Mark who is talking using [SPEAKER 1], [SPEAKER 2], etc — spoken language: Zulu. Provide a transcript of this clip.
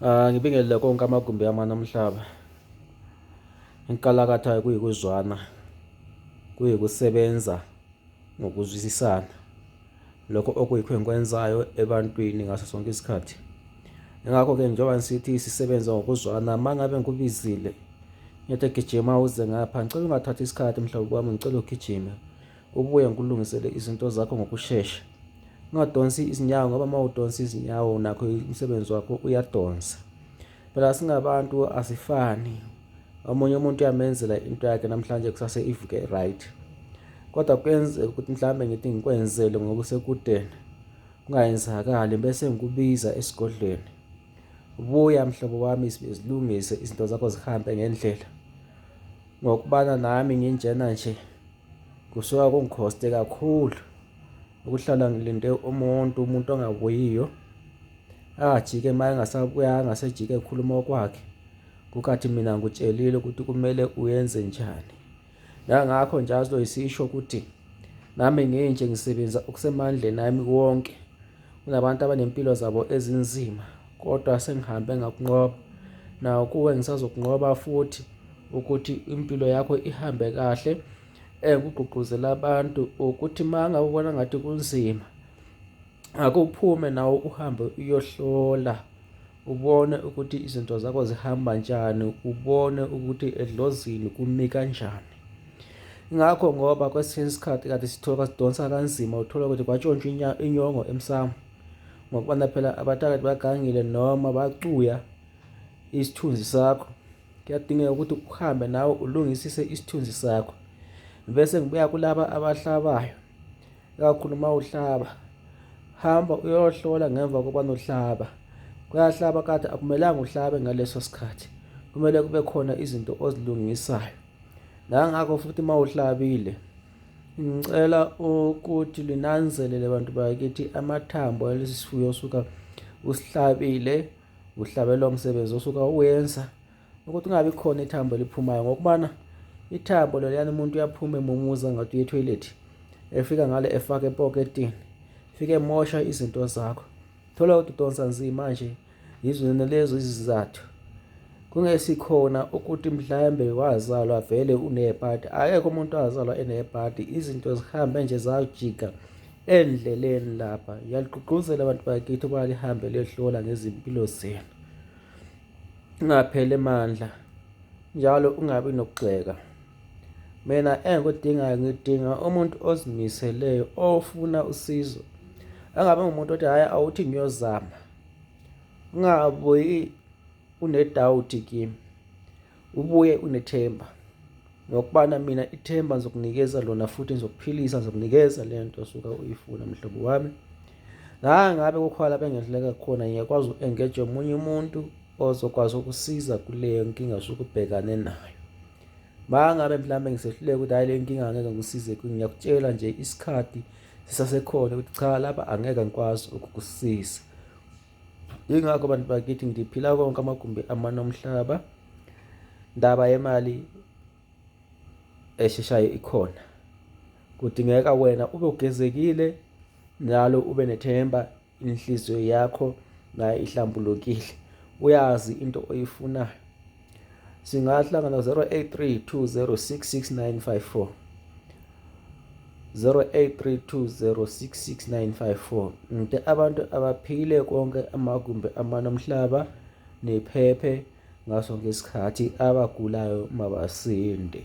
[SPEAKER 1] Ah, ngibingelele konke amagumbi amane omhlaba. Inkalakatha kuyikuzwana, kuyikusebenza ngokuzwisisana. Lokho okuyikho engikwenzayo ebantwini ngaso sonke isikhathi. Ingakho-ke njengoba ngisithi sisebenza ngokuzwana, uma ngabe ngikubizile ngithi gijima uze ngapha, ngicela ungathathi isikhathi mhlobo wami, ngicela ugijime ubuye ngikulungisele izinto zakho ngokushesha. Ungadonsi izinyawo ngoba uma udonsa izinyawo nakho umsebenzi wakho uyadonsa. Phela singabantu asifani. Omunye umuntu uyamenzela into yakhe namhlanje kusase ivuke right. Kodwa kuyenzeka ukuthi mhlawumbe ngithi ngikwenzele ngokusekudeni kungayenzakali bese ngikubiza esigodlweni. Buya mhlobo wami sizilungise izinto zakho zihambe ngendlela. Ngokubana nami nginjena nje kusuka kungikhoste kakhulu ukuhlala ngilinde umuntu, umuntu ongabuyiyo ajike uma engasabuyanga asejike ekhuluma okwakhe kukathi mina ngikutshelile ukuthi kumele uyenze njani. Nangakho njalo isisho ukuthi nami nginje ngisebenza okusemandleni ami wonke. Kunabantu abanempilo zabo ezinzima kodwa sengihambe ngakunqoba. Nawo kuwe ngisazokunqoba futhi ukuthi impilo yakho ihambe kahle. Engikugqugquzela abantu ukuthi uma ngabe ubona ngathi kunzima ake uphume nawe uhambe uyohlola ubone ukuthi izinto zakho zihamba njani, ubone ukuthi edlozini kumi kanjani. Ingakho ngoba kwesinye isikhathi kade sithola sidonsa kanzima uthola ukuthi kwatshontshwa inyongo emsamo ngokubana phela abathakathi bagangile noma bacuya isithunzi sakho. Kuyadingeka ukuthi uhambe nawe ulungisise isithunzi sakho. Bese ngibuya kulaba abahlabayo, ikakhulu uma uhlaba, hamba uyohlola ngemva kokubana uhlaba. Kuyahlaba kade akumelanga uhlabe ngaleso sikhathi, kumele kube khona izinto ozilungisayo. Nangakho futhi uma uhlabile, ngicela ukuthi linanzelele bantu bakithi amathambo alesi sifuyo osuka usihlabile uhlabelwa umsebenzi osuka uwenza ukuthi kungabi khona ithambo eliphumayo ngokubana ithambo leliyana umuntu uyaphuma emumuza ngathi uye ethoyilethi efika ngale efaka epoketini fike emosha izinto zakho thola ukuthi udonsa nzima nje yizona lezo izizathu kungesikhona ukuthi mhlawumbe wazalwa vele unebhadi akekho umuntu owazalwa enebhadi izinto zihambe nje zajika endleleni lapha ngiyaligqugquzela abantu bakithi ukuba lihambe liyehlola ngezimpilo zenu ungapheli amandla njalo ungabi nokugxeka mina engikudingayo ngidinga umuntu ozimiseleyo ofuna usizo angabe ngumuntu othi hhayi awuthi ngiyozama ungabuyi une-doubt kimi ubuye unethemba ngokubana mina ithemba ngizokunikeza lona futhi ngizokuphilisa ngizokunikeza le nto osuke uyifuna mhlobo wami la ngabe kukhona lapho engehluleka khona ngiyakwazi uku-engage omunye umuntu ozokwazi ukusiza kuleyo nkinga osuke ubhekane nayo ma ngabe mhlawumbe ngisehluleka ukuthi hhayi le nkinga angeke ngikusize ngiyakutshela nje isikhathi sisasekhona ukuthi cha lapha angeke ngikwazi ukukusiza Yingakho bantu bakithi ngiphila konke amagumbi amane omhlaba. Ndaba yemali esheshayo ikhona. Kudingeka wena ube ugezekile njalo ube nethemba inhliziyo yakho nayo ihlambulukile. Uyazi into oyifunayo. Singahlangana 083 2066954. 0832066954 ngide abantu abaphile konke amagumbi amane omhlaba niphephe ngaso ngesikhathi abagulayo mabasinde.